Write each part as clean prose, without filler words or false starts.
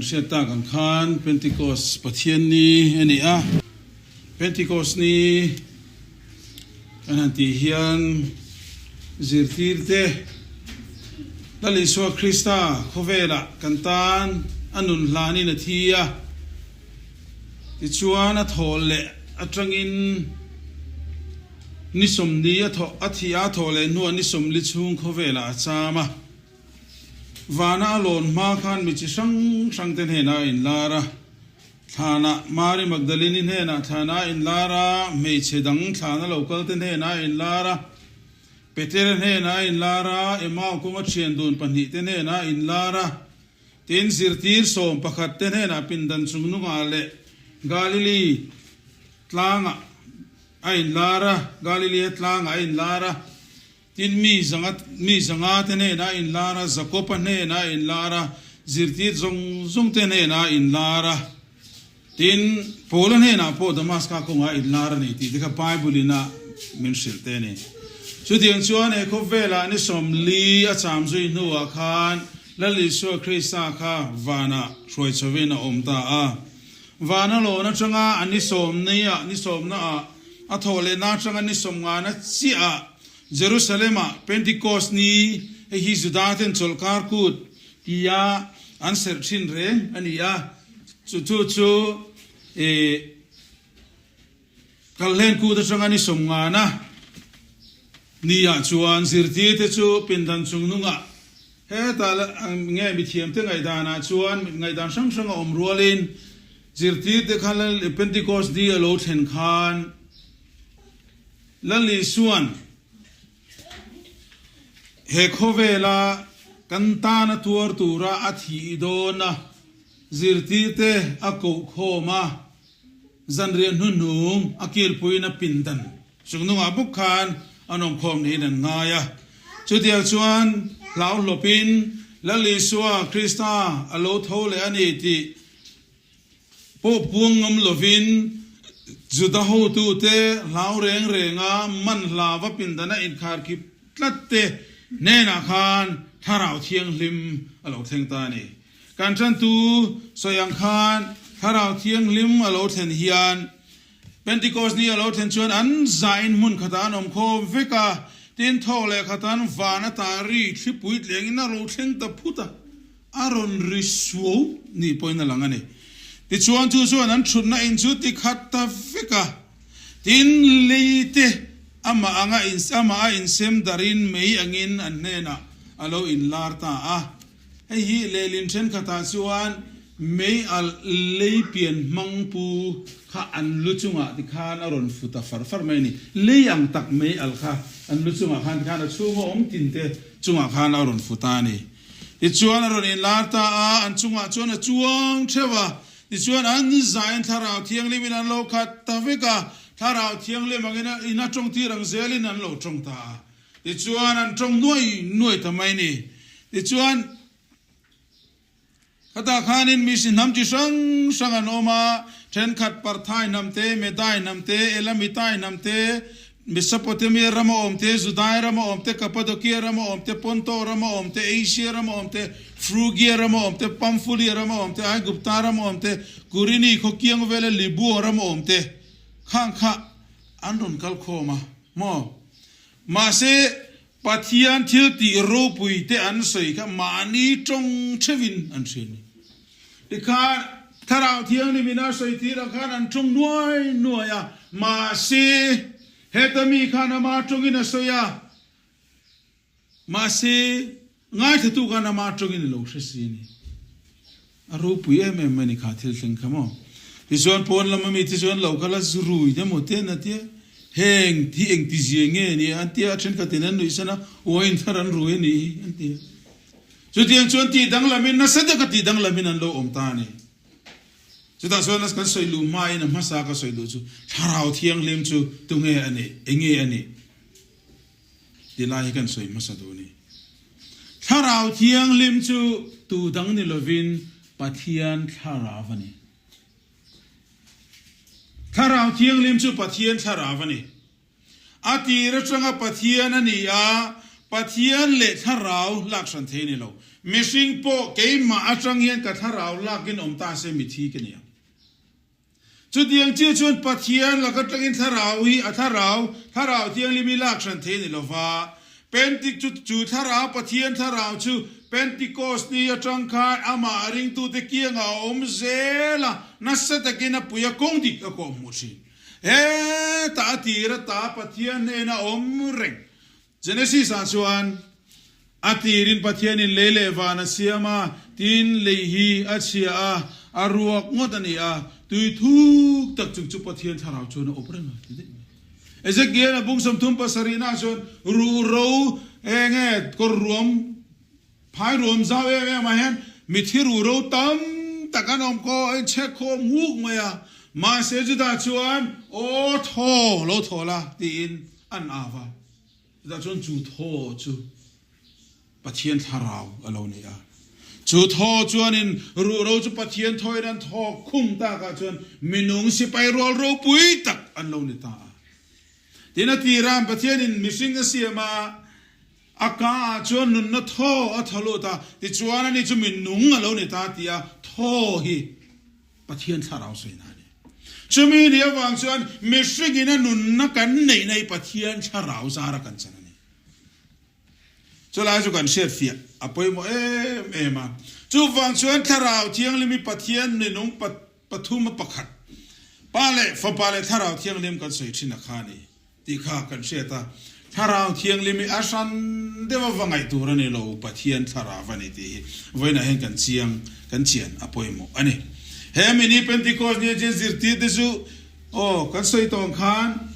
hriat tak ang khan Pentecost Pathian ni a ni a. Pentecost ni kan han tih hian zirtirte Lal Isua Krista khawvelah kan tan a nun hlanin a thi a. Tichuan a thawh leh atangin ni sawmli a thawh a thih a thawh leh hnuah ni sawmli chhung khawvelah a cham a. Vana a lawn hma khan mi chi hrang hrang te hnenah a inlar a. Thlanah Mari Magdalene-i hnenah thlanah a inlar a, hmeichhe dang thlana lo kal te hnenah a inlar a, Petera hnenah a inlar a, Emau kawnga thian dun pahnihte hnenah a inlar a. Tin, zirtir 11 te hnenah pindan chungnungah leh Galili tlangah a inlar a, Galilia tlangah a inlar a. Tin, mi zanga mi zanga te hnenah a inlar a, Jakoba hnenah a inlar a, zirtir zawng zawng te hnenah a inlar a. Tin, Paula hnenah pawh Damaska kawngah a inlar a ni tih te kha Bible-in a min hrilh te a ni. Chutiang chuan he khawvelah ni 40 a cham zui hnuah khan Lal Isua Krista kha vanah hruai chhovin a awm ta a. Vana lawn atanga a ni sawmnia ni sawmnaah a thawh lehna atanga ni sawmngana chiahah Jerusalem-ah Pentecost ni, hei hi Juda-ten chawlhkar kut tia an serh thin reng a ni a, chu chu chu ih Kalhlen kut atanga ni sawmngana niah chuan zirtirte chu pindan chungnungah hetah nge mithiamte ngaihdanah chuan ngaihdan hrang hrang a awm rualin zirtirte kha Pentecost ni a lo thlen khan Lal Isuan he khawvela kan tana tuar tura a thih dawna zirtirte a kohkhawm a, Zanriah hnuhnung a kilpuiin a pindan chungnungah bawk khan an awmkhawm niin an ngai a. Chutiang chuan hlau hlawpin Lal Isua Krista a lo tho leh a ni tih pawh puang ngam lovin Juda hotute hlau reng renga man hlava pindana inkharkhip tlat te hnenah khan Thlarau Thianghlim a lo thleng ta a ni. Kan tantu sawi ang khan Thlarau Thianghlim a lo thlen hian Pentecost ni a lo thlen chuan an zain hmun khatah an awm khawm vek a, tin thawk leh khatan van ata ri thlipui tlengin a ro thleng ta phut a, a rawn ri suau ni pawhin a lang a ni. Tichuan chu chuan an thutna in chu ti khat ta vek a, tin lei te amah anga amah a insem darin mei angin an hnenah a lo inlar ta a. Hei hi lehlin thenkhatah chuan mei alh lei pian hmang pu kha an lu chungah tikhan a rawn fu ta far far mai a ni. Lei ang tak mei alh kha an lu chungah khan tikhan a chhunga awm tin te chungah khan a rawn fu ta a ni. Tichuan a rawn inlar ta a, an chungah chuan a chuang theuh a. Tichuan an zain Thlarau Thianghlim in an lo khat ta vek a, Thlarau Thianghlim angin in a tawng tir ang zelin an lo tawng ta a. Tichuan an tawng nuai nuai ta mai ni. Tichuan khatah khanin mi si hnam chi hrang hrang an awm a, thenkhat Parthai hnam te, Medai hnam te, Elamitai hnam te, Mesopotamia rama awm te, Judai rama awm te, Kapadokia rama awm te, Ponto rama awm te, Asia rama awm te, Frugia rama awm te, Pamfulia rama awm te, Aigupta rama awm te, Kurini khaw kiang vela Libua rama awm te, khang kha an rawn kal khawm a maw? Mahse, Pathian thil tih ropui te an sawi kha mahni tawng theuhin an hria a ni. Tikhan, Thlarau Thianghlim in a sawi tirah khan an tawng nuai nuai a, mahse, heta mi khan ama tawngin a sawi a, mahse, ngaithlatu khan ama tawngin a lo hre si a ni. A ropui em em mai ni kha thil thleng kha maw. Tichuan pawn lama mi te chuan lo kal a zu rui te maw ten a tia heng thi eng ti zia nge ni an tia a thenkhatin an nuih san a wine thar an rui a nih hi an ti a. Chutiang chuan tih danglamin nasa deuh tih danglamin an lo awm ta a ni. Chutah chuan kan sawi luh hmain a hmasa ka sawi duh chu Thlarau Thianghlim chu tunge a nih, enge a nih? Ti lai hi kan sawi hmasa duh a ni. Thlarau Thianghlim chu tu dang ni lovin Pathian Thlarau a ni. Thlarau Thianghlim chu Pathian Thlarau a ni. A tir atanga Pathian a ni a, Pathian leh Thlarau lak hran thei a ni lo. Mihring pawh keimah atang hian ka thlarau lakin awm ta se mithi ka ni ang. Chutiang chiah chuan Pathian laka tangin thlarau hi a thlarau, thlarau thianghlim hi lak hran thei a ni lo va. Pentik chu chu thlarau, Pathian thlarau chu Pentikos ni atang khan amah a ringtute kiangah a awm zel a, nasa takin a pui a kawng dik a kawh hmuh thin. Hetah a tir ata Pathian hnena awm reng. Genesis ah chuan a tirin Pathianin lei leh van a siam a, tin lei hi a chhia a, a ruak ngawt a ni a, tui thuk tak chung chu Pathian thlarau chuan a awp reng a ti daih mai. Ezekiel a bung 37 nah chuan ruhro eng nge kawr ruam phai ruam zau em em ah hian mithi ruhro tam tak an awm khaw a inchhek khawm huk mai a, mahse chutah chuan aw thaw lo thaw la tiin an au a. Chutah chuan chu thaw chu Pathian thlarau a lo ni a. Chu thaw chuanin ruhro chu Pathian thawin an thawk khum takah chuan minung sipai rual ropui tak an lo ni ta a. Tin a tirah Pathianin mihring a siam a, a kaah chuan nunna thaw a thaw lut a, tichuan ani chu minung a lo ni ta tih a thaw hi Pathian thlarau sawi na a ni. Chumi ni avang chuan mihringin a nunna kan neihna hi Pathian thlarau zara kan chan a ni. Chulai chu kan hriat fiah a pawimawh em em a. Chuvang chuan Thlarau Thianghlim hi Pathian minung pathum a pakhat, Pa leh Fapa leh Thlarau Thianghlim kan sawi thin a kha a ni. Tih kha kan hriat a, Thlarau Thianghlim hi a hran deuh a va ngaih tur a ni lo, Pathian Thlarau a ni tih hi vawiinah hian kan chiang, kan chian a pawimawh a ni. He mini Pentecost nia chuan zirtirte chu aw kan sawi tawh ang khan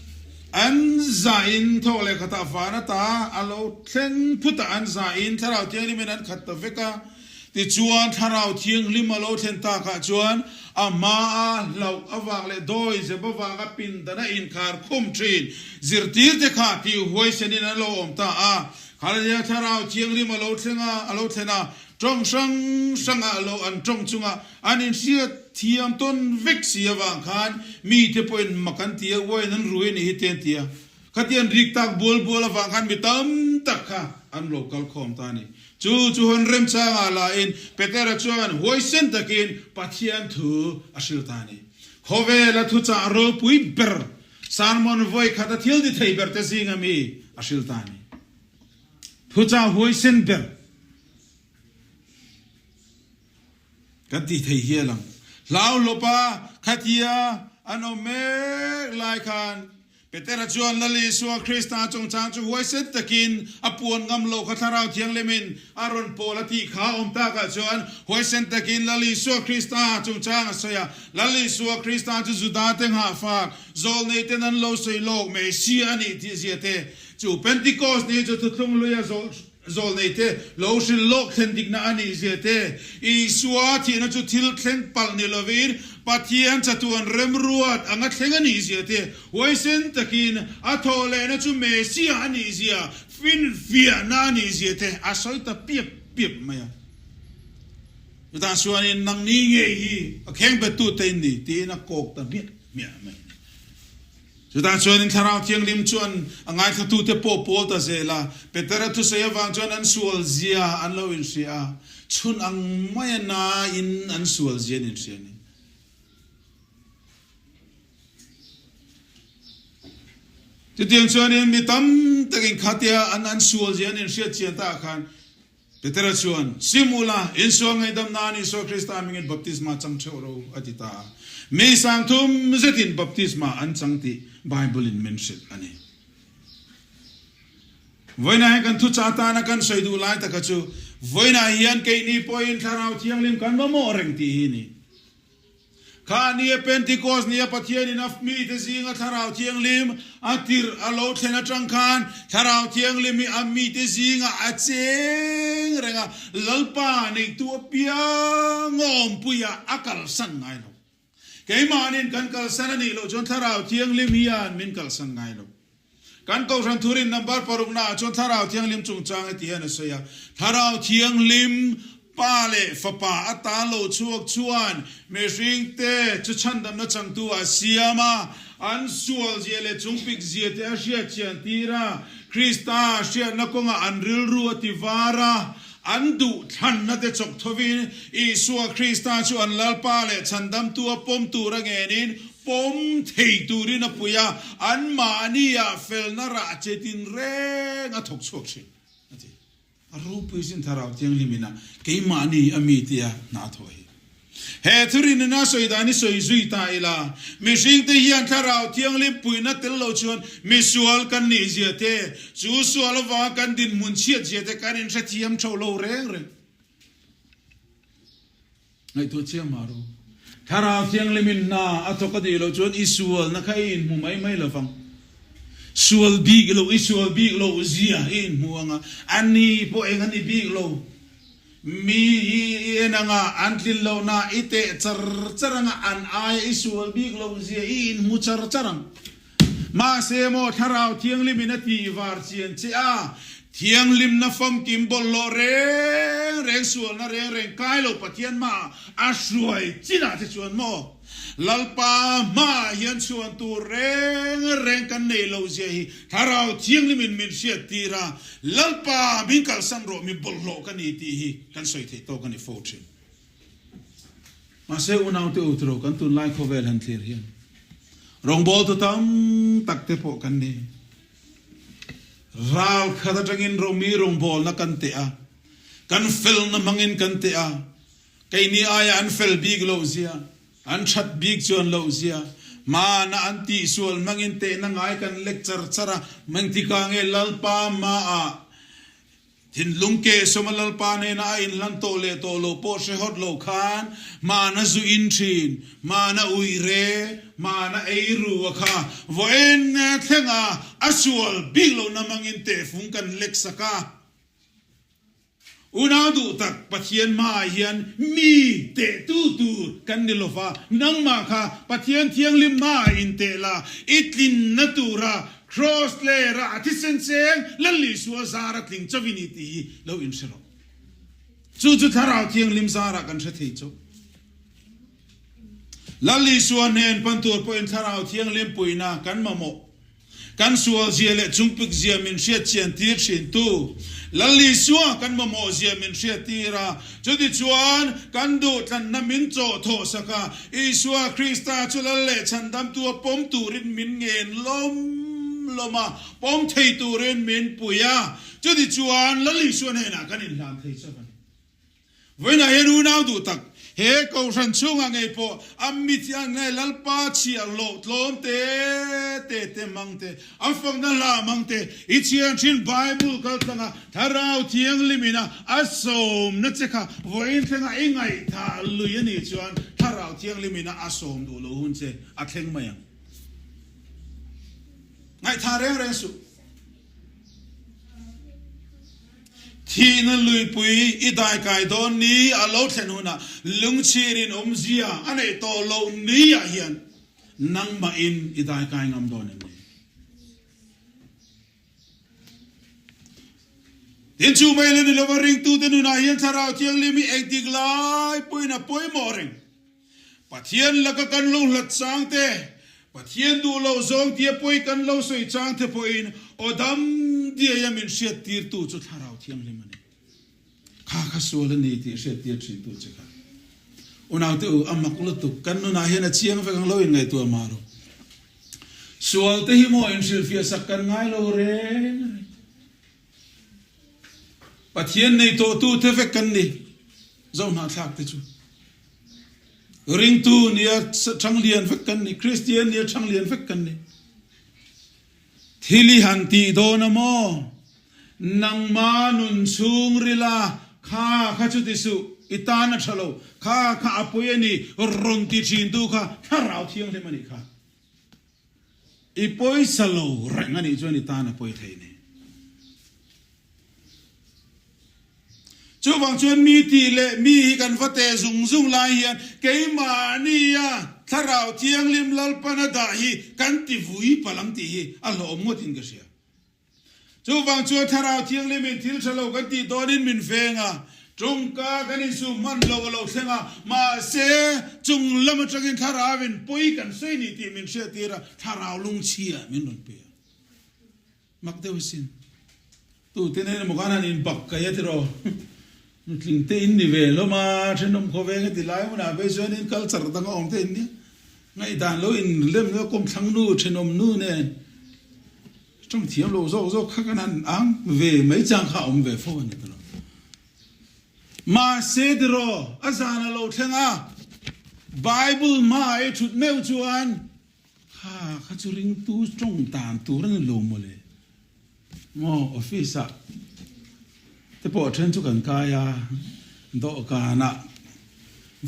an zahin thawk leh khatah van ata a lo thleng phut a, an zahin Thlarau Thianghlimin an khat ta vek a, Tichuan, Thlarau Thianghlim a lo thlen takah chuan a hmaa hlauh avang leh dawi zep avanga pindan a inkhar khum thin zirtirte kha tih huaisenin an lo awm ta a. Khalia Thlarau Thianghlim a lo thleng a, a lo thlen a, tawng hrang hrangah lo an tawng chunga an inhriat thiam tawn vek si avang khan mite pawhin mak an ti a, uain an rui a nih hi te an ti a. Khatiang rik tak bual bual avang khan mi tam tak kha an lo kal khawm ta a ni. Chu chu hun remchangah lahin Petera chuan huaisen takin Pathian thu a hrilh ta a ni. Khawvela thuchah ropui ber, sermon vawi khata thil ti thei ber te zinga mi a hrilh ta a ni. Thuchah huaisen ber kan ti thei hial ang. Hlauhlawpa khatia an awm mek lai khan Petera chuan Lal Isua Krista chungchang chu huaisen takin a puan ngam lo kha Thlarau Thianghlimin a rawn pawl a tih kha awm takah chuan huaisen takin Lal Isua Krista chungchang a sawi a. Lal Isua Krista chu Judate nghahfak zawlneiten an lo sawi lawk Messiah a nih tih zia te chu Pentecost ni chu thuthlung luia zawh Zawlneite lo hrilh lawk thlen dikna a nih zia te, Isua thihna chu thil thleng palh ni lovin Pathian chatuan remruat anga thleng a nih zia te, huaisen takin a thawh lehna chu Messiah a nih zia, finfiahna a nih zia te a sawi ta piap piap mai a. Chutah chuanin nangni ngei hi a khengbettu te in ni tiin a kawk ta hmiah hmiah mai a ni. Chutah chuanin Thlarau Thianghlim chuan a ngaithlatute pawh pawl ta zel a, Petera thusawi avang chuan an sual zia an lo inhria a, chhun ang maia nain an sual zia an inhria a ni. Chutiang chuanin mi tam takin khatia an an sual zia an inhriat chian takah khan Petera chuan, Sim ula, Isua ngaihdam nan Isua Krista hmingin baptisma chang theuh ro, a ti ta a. Mi sangthum zetin baptisma an chang tih Bible-in min hrilh a ni. Vawiinah hian kan thuchah atana kan sawi duh lai taka chu, vawiinah hian keini pawhin Thlarau Thianghlim kan mamawh reng tih hi a ni. Kha nia Pentecost nia Pathianin a mite zinga Thlarau Thianghlim a tirh a lo thlen atang khan Thlarau Thianghlim hi a mite zinga a cheng reng a, Lalpa neihtu apiang a awmpuia a kalsan ngai lo. Keimahnin kan kalsan a nih loh chuan Thlarau Thianghlim hian min kalsan ngai lo. Kan Kohhran Thurin number paruknaah chuan Thlarau Thianghlim chungchang heti hian a sawi a, Thlarau Thianghlim Pa leh Fapa ata lo chhuak chuan mihringte chu chhandamna changtu a siam a, an sualzia leh chungpikzia te a hriat chian tir a, Krista hriatna kawngah an rilru a ti var a. An duh thlanna te chawk thovin Isua Krista chu an Lalpa leh Chhandamtu a pawm tur a ngenin pawm thei turin a pui a, anmahnia felna rah che tinreng a thawk chhuak thin, a ti. A ropui sin Thlarau Thianghlim ina keimahni a mi tia hna a thawh hi. He thurin ina sawi dan hi sawi zui ta ila, mihringte hian Thlarau Thianghlim puihna tel lo chuan misual kan nih zia te, chu sual avanga kan dinhmun chhiat zia te kan inhrethiam tho lo reng reng. Ngaihtuah chiang mah ru. Thlarau Thianghlimin hna a thawk a tih loh chuan i sualna kha i inhmu mai mai lo vang. Sual bik lo, i sual bik loh zia i inhmu ang a, a ni pawh eng a ni bik lo. Mi hi i en ang a, an tlin lohna i teh char char ang a, an aia i sual bik loh zia i inhmu char char ang. Mahse maw Thlarau Thianghlimin a tih var chian che a, Thianghlimna famkim bawlhhlawh reng reng sualna reng reng kai lo Pathian hmaah a hruai chinah che chuan maw Lalpa hmaah hian chhuan tur reng reng kan nei lo zia hi Thlarau Thianghlimin min hriat tir a, Lalpa min kalsan rawh mi bawlhhlawh ka ni tih hi kan sawi theih tawk a ni fo thin. Mahse unaute u tiro kan tunlai khawvel han thlir hian rawngbawltu tam tak te pawh kan ni. Ral khat atangin Romi rawngbawlna kan teh a, kan felna hmangin kan teh a, keini aia an fel bik loh zia, an that bik chuan loh zia, hmana an tihsual hmangin tehna ngai kan lek char char a, engtikah nge Lalpa hmaah Thinlung ke sawma Lalpa nena a inhlan tawh leh tawh loh pawh hre hawt lo khan hmana zu in thin, hmana uih re, hmana ei ru a kha vawiin thlenga a sual bik lohna hmangin tehfung kan lek sak a. Unau duh tak Pathian hmaah hian mi tehtu tur kan ni lova, nangmah kha Pathian thianghlim hmaah inteh la, i tlinna tura Kraws lera a thisen cheng Lal Isua zara tling chauh i ni tih hi lo inhre rawh. Chu chu Thlarau Thianghlim zarah kan hre thei chauh. Lal Isua hnen pan tur pawhin Thlarau Thianghlim puihna kan mamawh. Kan sual zia leh chungpik zia min hriat chian tir thin tu Lal Isua kan mamawh zia min hriat tir a, chutichuan kan duhtlanna min chawh thawh sak a, Isua Krista chu Lal leh Chhandamtu a pawm turin min ngen lawm lawm a, pawm thei turin min pui a, chutichuan Lal Isua hnenah kan inhlan thei chauh a ni. Vawiinah hian unau duh tak, he Kohhran chhungah ngei pawh a mithiang nge Lalpa chhiahhlawh tlawm te te te hmang te, a fakna hla hmang te, i chhiar thin Bible kaltlanga Thlarau Thianghlim ina a sawmna che kha vawiin thlenga i ngaihthah lui a nih chuan Thlarau Thianghlim ina a sawm duh loh hun che a thleng mai ang. Ngaihthah reng reng suh. Thihna luipui i daikai dawn ni a lo thlen hunah lungchhirin awmzia a neih tawh loh niah hian nangmahin i daikai ngam dawn em ni? Tin chu mai la ni lova ringtute nunah hian Thlarau Thianghlim hi engtik lai pawhin a pawimawh reng. Pathian laka kan lo hlat chang te, Pathian duh loh zawng tia pawi kan lo sawi chang te pawhin aw dam diaia min hriattirtu chu Thlarau Thianghlim a ni. Kha kha sual a ni tih hriattir thintu che kha. Unaute u, a mak lutuk, kan nunah hian a chiang vek ang lo inngaihtuah mah rawh. Sual te hi maw inhrilhfiah sak kan ngai lo reng reng. Pathian nei tawhtu te vek kan ni, Zohnahthlak te chu. Ringtu nia thanglian vek kan ni, Kristian nia thanglian vek kan ni. Thil i han tih dawn a maw? Nangma nun chhung rila kha kha chu ti suh, i tan a tha lo, kha kha a pawi a ni, rawn ti thin tu kha Thlarau Thianghlim a nih kha. I pawisa lo reng a nih chuan i tan a pawi thei ni. Chuvang chuan mi tih leh mi hi kan va teh zung zung lai hian keimahnia Thlarau Thianghlim Lalpan a dah hi kan ti vui palh ang tih hi a hlawhawm ngawtin ka hria. Chuvang chuan Thlarau Thianghlimin thil tha lo kan tih dawnin min veng a, tawngka kan insum hman lo a lo thleng a, mahse chung lam atangin Thlarauin pawi kan sawi ni tih min hriattir a, Thlarau lungchhia min rawn pe a. Mak deuh asin. Tute nen emaw khan han inbak kai a tiraw? Nutling te in ni ve hlawm a, thenawm khawveng heti lai hmunah phei chuan in culture dang a awm te in nia. Ngaihdan lo in lem lo kawmthlang nu, thenawm nu nen tawng thiam lo zawk zawk kha kan han ang ve mai chang kha a awm ve fo a ni tawh lo. Mahse tiraw a zan a lo thleng a, Bible hma ei thut meuh chuan kha kha chu ringtu tawng tan tur a ni lo mawle. Maw office ah te pawh then chu kan kai a, dawhkan ah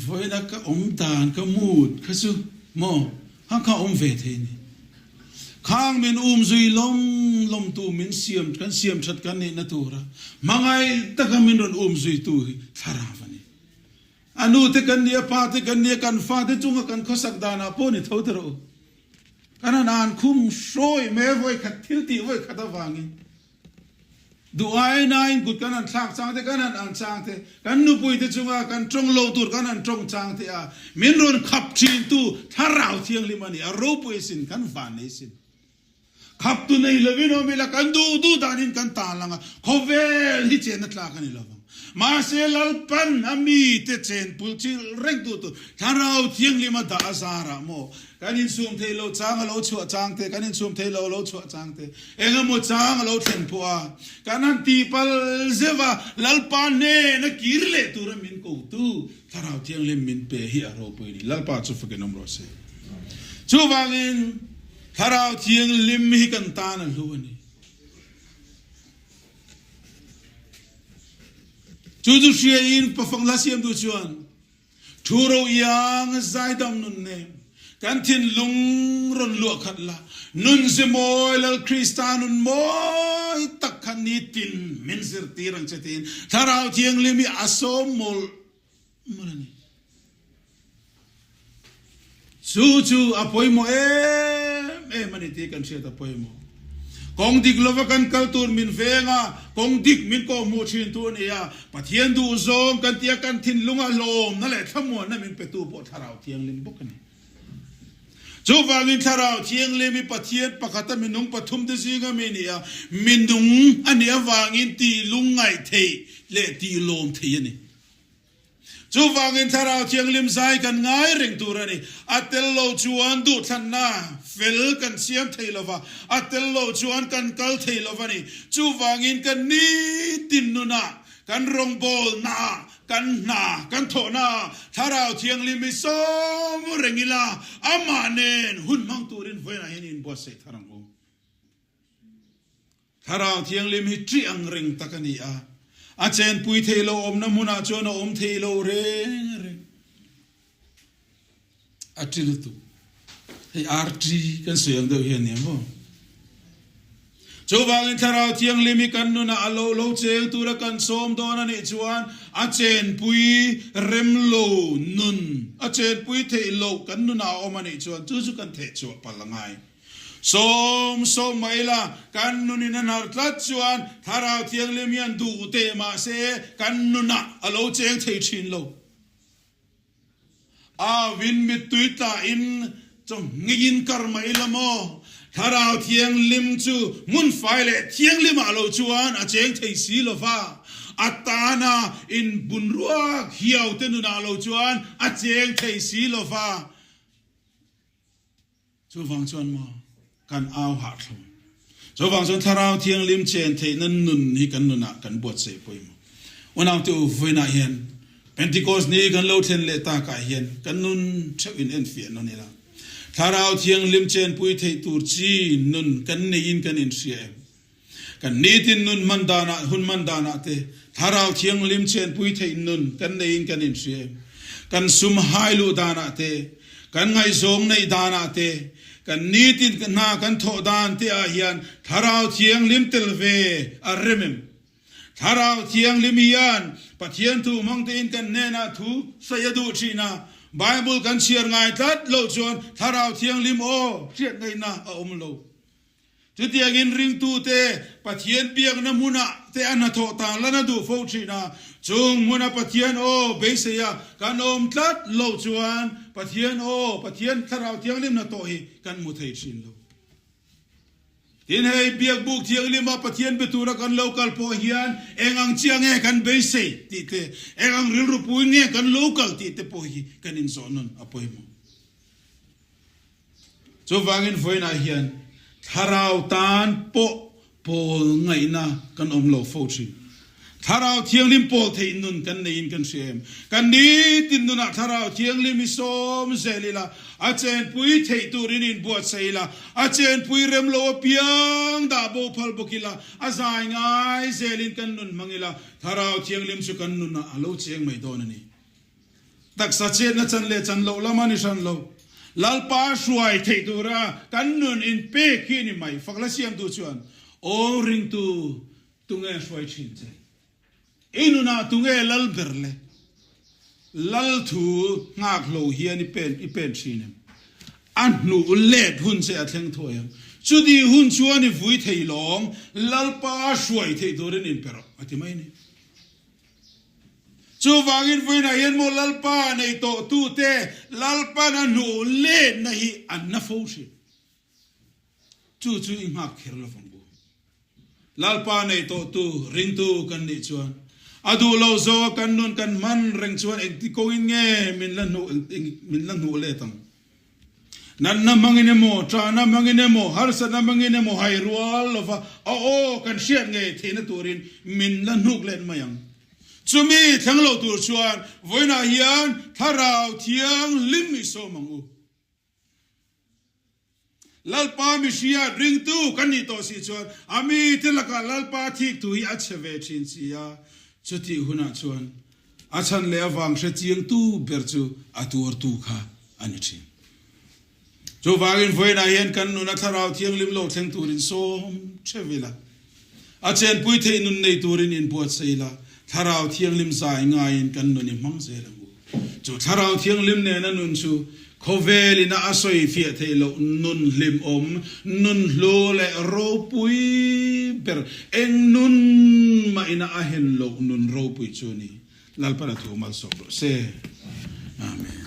vawiina ka awm dan ka mood kha chu maw kha kha awm ve thei a ni. Khang min um zui lawm lawm tu min siam kan siam that kan nihna tura hmangaih taka min rawn um zui tu hi thlarau a ni. A nu te kan ni, a pa te kan ni, kan fa te chunga kan khawsak danah pawh ni tho ta rawh u. Kan han an khum hrawi mai vawi khat thil tih vawi khat avangin duh ai nain kut kan han thlak chang te, kan han ang chang te, kan nupui te chunga kan tawng lo tur kan han tawng chang te a, min rawn khap thin tu Thlarau Thianghlim a ni, a ropui sin, kan van nei sin. Khap tu nei lovin awm ila kan duh duh danin kan tan lang a, khawvel hi chenna tlak a ni lovang. Mahse Lalpan a mite chen pulh chilh reng tu tur Thlarau Thianghlim a dah a zarah maw Kan insum thei lo chang a lo chhuah chang te, kan insum thei lo a lo chhuah chang te, eng emaw chang a lo thlen pawh a, kan han ti pal zeuh a, Lalpa hnena kir leh tura min kotu Thlarau Thianghlim min pe hi a ropui a ni. Lalpa chu fakin awm rawh se. Chuvangin Thlarau Thianghlim hi kan tan a hlu a ni. Chu chu hriain pafang hla siamtu chuan, Thu ro iang zaidam nun nem, kan thinlung rawn luah khat la, nun ze mawi Lal Krista nun mawi tak kha nitin min zirtir ang che tiin Thlarau Thianghlim hi a sawm mawlh mawlh a ni. Chu chu a pawimawh em em a ni tih kan hriat a pawimawh. Kawng dik lova kan kal tur min veng a, kawng dik min kawhhmuh thin tu a ni a. Pathian duh zawng kan tia kan thinlunga hlawmna leh thlamuanna min petu pawh Thlarau Thianghlim bawk a ni. Chuvangin Thlarau Thianghlim hi Pathian pakhata minung pathumte zinga mi a ni a, minung a nih avangin tih lungngaih theih leh tih lawm theih a ni. Chuvangin Thlarau Thianghlim zai kan ngai reng tur a ni. A tel lo chuan duhthlanna fel kan siam thei lo va, a tel lo chuan kan kal thei lo va ni. Chuvangin kan nitin nunah, kan rawngbawlnaah, kan hna kan thawhnaah Thlarau Thianghlim hi sawm reng ila, amah nen hun hmang turin vawiinah hian inbuatsaih thar ang u. Thlarau Thianghlim hi ṭih ang reng tak a ni a, a chenpui thei lo awmna hmunah chuan a awm thei lo reng reng. A ṭi lutuk. Hei ar ṭi kan sawi ang deuh hi a ni maw? Chuvangin Thlarau Thianghlim hi kan nunah a lo lo cheng tura kan sawm dawn a nih chuan a chenpui rem lo nun, a chenpui theih loh kan nunah a awm a nih chuan chu chu kan thehchhuah palh a ngai. Sawm sawm mai la, kan nunin a hnar tlat chuan Thlarau Thianghlim hian duh teh mah se kan nunah a lo cheng thei thin lo. Au in mittui tlah in chawnghngeiin kar mai la maw? Thlarau Thianghlim chu hmun fai leh thianghlimah lo chuan a cheng thei si lo va, a tana inbun ruak hiau te nunah lo chuan a cheng thei si lo va. Chuvang chuan maw kan au hahthlawm. Chuvang chuan Thlarau Thianghlim chen theihna nun hi kan nunah kan buatsaih pawimawh. Unaute u, vawiinah hian Pentecost ni kan lo thlen leh takah hian kan nun theuh in enfiah nawn ila. Thlarau Thianghlim chenpui theih tur chi nun kan neiin kan inhria em? Kan nitin nun hman danah, hun hman danah te Thlarau Thianghlim chenpui theih nun kan neiin kan inhria em? Kan sum hai luh danah te, kan ngaihzawng neih danah te, kan nitin hna kan thawh dan te ah hian Thlarau Thianghlim tel ve a rem em? Thlarau Thianghlim hian Pathian thu hmang tein kan hnenah thu sawi a duh thin a, Bible kan chhiar ngai tlat loh chuan Thlarau Thianghlim aw hriat ngaihna a awm lo. Chutiangin ringtute Pathian biakna hmunah te a hnathawh tan lan a duh fo thin a, chung hmuna Pathian aw beiseia kan awm tlat loh chuan Pathian aw, Pathian Thlarau Thianghlim hnathawh hi kan hmu thei thin lo. Tin, hei Biakbuk Thianghlima Pathian be tura kan lo kal pawh hian eng ang chiah nge kan beisei tih te, eng ang rilru puin nge kan lo kal tih te pawh hi kan inzawh nawn a pawimawh. Chuvangin vawiinah hian thlarau tan pawh pawl ngaihna kan awm lo fo thin. Thlarau Thianghlim pawl theih nun kan neiin kan hria em? Kan nitin nunah Thlarau Thianghlim hi sawm zel ila, a chenpui theih turin inbuatsaih ila, a chenpui rem lo apiang dah bo phal bawk ila, a zai ngai zelin kan nun hmang ila, Thlarau Thianghlim chu kan nunah a lo cheng mai dawn a ni. Taksa chetna chan leh chan loh lam a ni hran lo. Lalpa hruai theih tura kan nun inpek hi a ni mai. Fakla siamtu chuan, Aw ringtu, tunge hruai thin che? I nunah tunge lal ber le? Lal thu nghak hlo hian i pen i pen thin em? A hnuh let hun che a thleng thuai ang. Chuti hun chuan i vui thei lawng, Lalpa hruai theih turin inpe rawh, a ti mai a ni. Chuvangin vawiinah hian maw Lalpa nei tawhtute Lalpan a hnuh letna hi an na fo thin. Chu chu i nghak kher lo vang u. Lalpa nei tawhtu ringtu kan nih chuan a duh lo zawk a kan nun kan hman reng chuan engti kawngin nge min la hnuh min la hnuh let ang. Natna hmangin emaw, ṭahna hmangin emaw, harsatna hmangin emaw hai rual lova a aw kan hriat ngei theihna turin min la hnuk let mai ang. Chumi thleng lo tur chuan vawiinah hian Thlarau Thianghlim i sawm ang u. Lalpa mihria ringtu kan nih tawh si chuan a mite lakah Lalpa thik thu hi a chhe ve ṭhin si a, chutih hunah chuan A chhan leh avang hre chiangtu ber chu a tuartu kha a ni thin. Chuvangin vawiinah hian kan nuna Thlarau Thianghlim lo thleng turin sawm theuh ila, a chenpui theih nun nei turin inbuatsaih ila, Thlarau Thianghlim zai ngaiin kan nun i hmang zel ang u. Chu Thlarau Thianghlim nena nun chu khawvelina a sawi fiah theih loh nun hlimawm, nun hlu leh ropui ber, eng nun mahina a hen loh nun ropui chu a ni. Lalpan a thu malsawm rawh se. Amen.